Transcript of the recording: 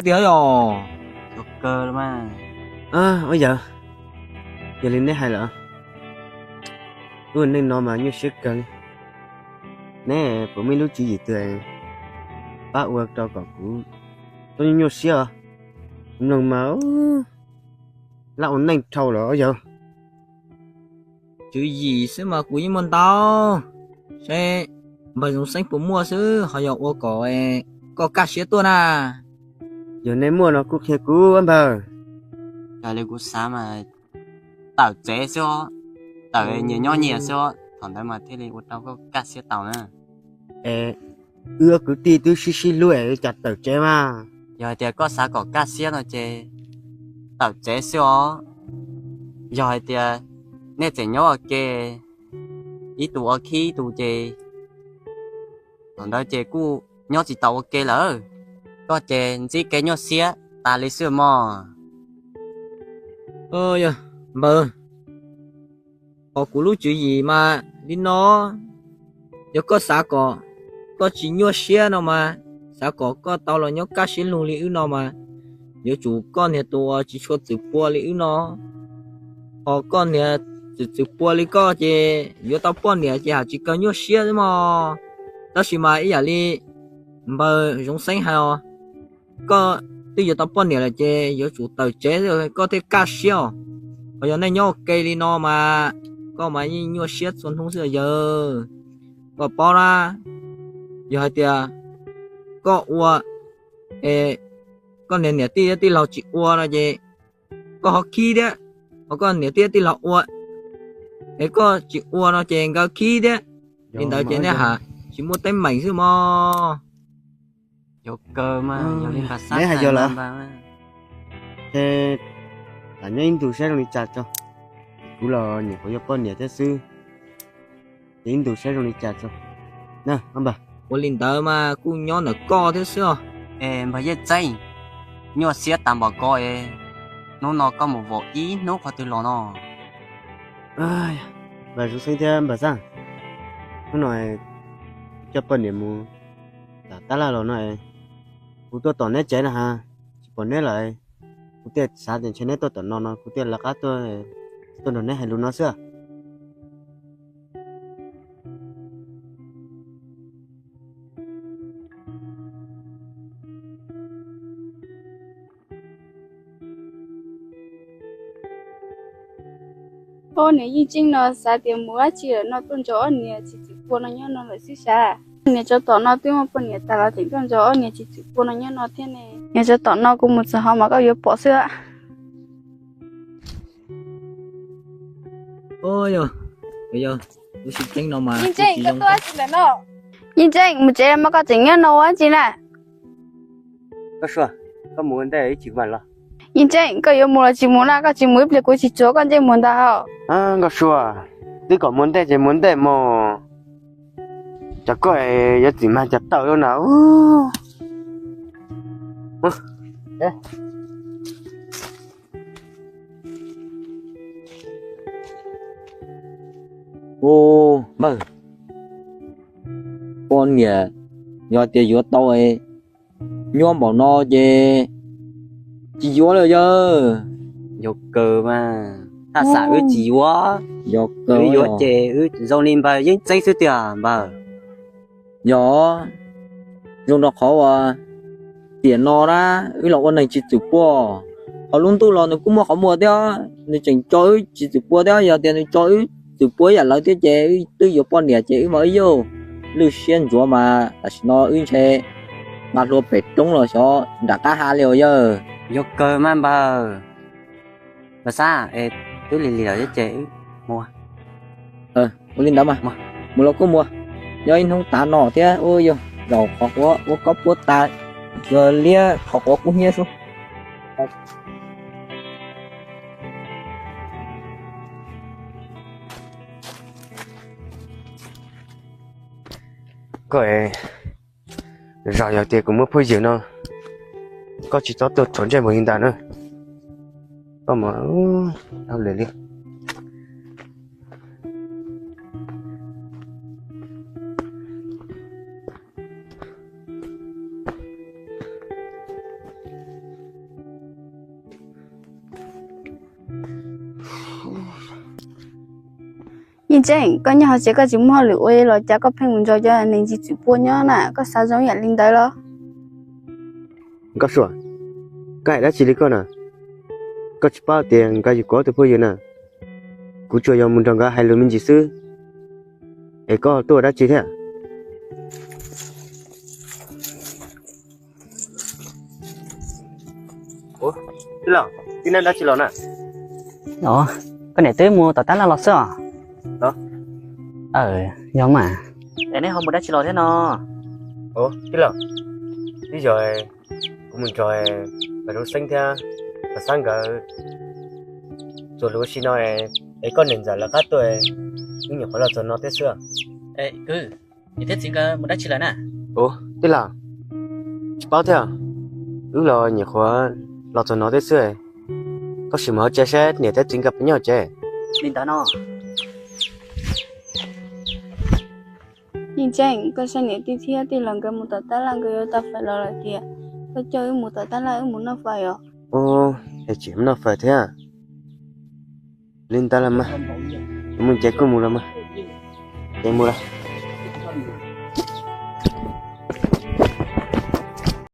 tiag yog. Ua yawg, yog li neb hais lawm, ua neej no mas nyuaj siab kawg li. Neb puas muaj ib lub tswv yim twg pab ua rau kom kuv txhob nyuaj siab os? Kuv mloog mas laj ua neej dhau lawm yawg. Tswv yim xwb mas kuv yeej muaj ntau, seb npawg Zoov Xeeb puas muaj xwb ho yog ua kom koj kaj siab tuaj na. Yog neb muaj no kuj qhia kuv npawg. Yog li kuv xav mas tawm tsev xwb os, tawm nyias nyob nyias xwb os, thaum ntawd mas thiaj li ua rau koj kaj siab tau na. Es wb kwv tij twb sib sib hlub es cas tawm tsev mas. Yog hais tias koj xav kom kaj siab no ces tawm tsev xwb os. Yog hais tias nej tseem nyob ua ke, ib tug ua khib ib tug ces thaum ntawd ces kuj nyob tsis tau ua ke lawm. Koj ces ntsib kev nyuaj siab tas li xwb mog. Yog npawg, qhov kuv lub tswv yim mas li no, yog koj xav kom koj tsis nyuaj siab no mas, xav kom koj tau los nyob kaj siab lug li wb no mas, yuav tsum koj niag tus uas tsis tshua txwm pua li wb no. Ho koj niag txwm txwm pua li koj ces yuav tau poj niam ces haj tsis kawg nyuaj siab xwb mog. Tab sis mas ib yam li npawg Zoov Xeeb hais os, koj twb yuav tau poj niam lawm ces yuav tsum tawm tsev koj thiaj kaj siab os. Ho yog nej nyob ua ke li no mas koj mas yeej nyuaj siab txhua hnub xwb yawg. Koj paub na, yog hais tias koj ua, es koj niam niam tij tij laug tsis ua no ces koj ho khib thiab, ho koj niam tij tij laug ua, es koj tsis ua no ces nkawd khib thiab. Li ntawd ces nej haj tsis muaj teeb meem xwb mog. Yog kawg mas, yog li npawg Xab neb hais yog lawm. Ces lam nyob ib ntus saib zoo li cas tso. Kuv los nyuam qhuav yuav poj niam thiab xwb, ces ib ntus saib zoo li cas tso. Ua li ntawd mas kuj nyob ntawm koj thiab xwb os. Es npawg Yeej Txeeb, nyuaj siab tas npaum ko es, hnub no koj mus vaum ib hnub qhov twg los no? Npawg Zoov Xeeb thiab npawg Xab, hnub no coj poj niam mus tom tab laj los no, kuv tuaj tom neb tsev no ha, tsis pom neb lawm. Kuv thiaj xav tias ntshe neb tuaj tom no no, kuv thiaj lawv qab tuaj, tuaj nrog neb hais lus no xwb. Ob niam Yeej Tseeb no xav tias mus dab tsi lawm no tuaj nrog ob niam tsis txwm pua no nyob no lawm xwb sav. Niam tsov tom no twb muaj poj niam tas los tseem tuaj nrog ob niam tsis txwm pua no nyob no thiab ne. Niam tsov tom no kuv mus txog hov mas koj yuav pom xwb. Yeej Tseeb, koj tuaj dab tsi lawm no? Yeej Tseeb, mus tsev mas koj tseem nyob no ua dab tsi na? Koj Sua, koj mus ua ntej ib chim kuv mam los. Yeej Tseeb, koj yuav mus los tsis mus na, koj tsis mus ib pliag kuv tsis tsuav koj ntsej muag ntag hos. Nkauj Sua, twb kom mus ntej ces mus ntej mus. Cov koj yuav txim mag cov tawm lawm na. Ua npawg, poj niam yog tias yuav tau nyuaj npaum no ces tsis yuav lawm yawg. Yog kawg mas, thaj xam wb tsis yuav. Yog kawg, wb yuav ces wb zoo li npawg Yeej Tseeb xwb tiag npawg. Yog zoo rau qhov uas tiam no na, wb los ua neeg tsis txwm pua. Qhov lub ntuj los nws kuj muaj qhov muag thiab, nws tseem tso wb tsis txwm pua thiab. Yog tias nws tso wb txwm pua ib yam lawv thiab ces wb twb yuav poj niam ces wb mas wb yuav lwj siab ntsuav mas tam sim no wb ntshe nqa hlua pem roob los xyov nram qab hav li os yawg. Yog kawg mas npawg. Npawg Xab, es twb lig lig lawm thiab ces wb mus. Ua li ntawd mas mus los kuj mus, nyob ib hnub tav no thiab. Ua yog zaum qhov quav ua koj puab tas, yog liab qhov quav kub hnyiab xwb. Koj, zog yog tias kuv muaj phooj ywg no, koj tsis txhob tuaj txog ntsej muag li ntawd na. Koj mus dhau lawm li. Tseeb, koj nyob hauv tsev koj tsis muaj hauj lwm ua los cas koj pheej mus nrog cov neeg ntsis txwm pua nyob na, koj xav zoo ib yam li ntawd los? Nkauj Suav, koj hais dab tsi li koj na? Koj tsis paub tias nkawd yog kuv ob tug phooj ywg na. Kuv tsuas yog mus nrog nkawd hais lus me ntsis xwb, es koj tuaj ua dab tsi thiab? Ua, tij laug, tij laug dab tsi los na? Koj niam twb mus tom tab laj los xwb os. Yog mas. Es neb ho mus dab tsi los thiab no? Ua, tij laug, twb yog kuv mus nrog Paj Zoo Xeeb thiab Paj Xab nkawd txuas lus ua si no, es koj niam ntxawm lawv qab tuaj, wb nyuam qhuav los txog no thiab xwb. Kwv, niam thiab txiv nkawd mus dab tsi lawm na? Ua, tij laug, tsis paub thiab, wb los nyuam qhuav los txog no thiab xwb. Koj sim mus hauv tsev saib niam thiab txiv nkawd puas nyob tsev. Li ntawd no. Yeej Tseeb, koj saib niam tij thiab tij laug nkawd mus tom tab laj nkawd yuav tau fais los lawm tiag, koj coj wb mus tom tab laj wb mus noj fais os. Ua, es tseem noj fais thiab. Li ntawd los mas, mus ces kuj mus los mas. Ces mus los.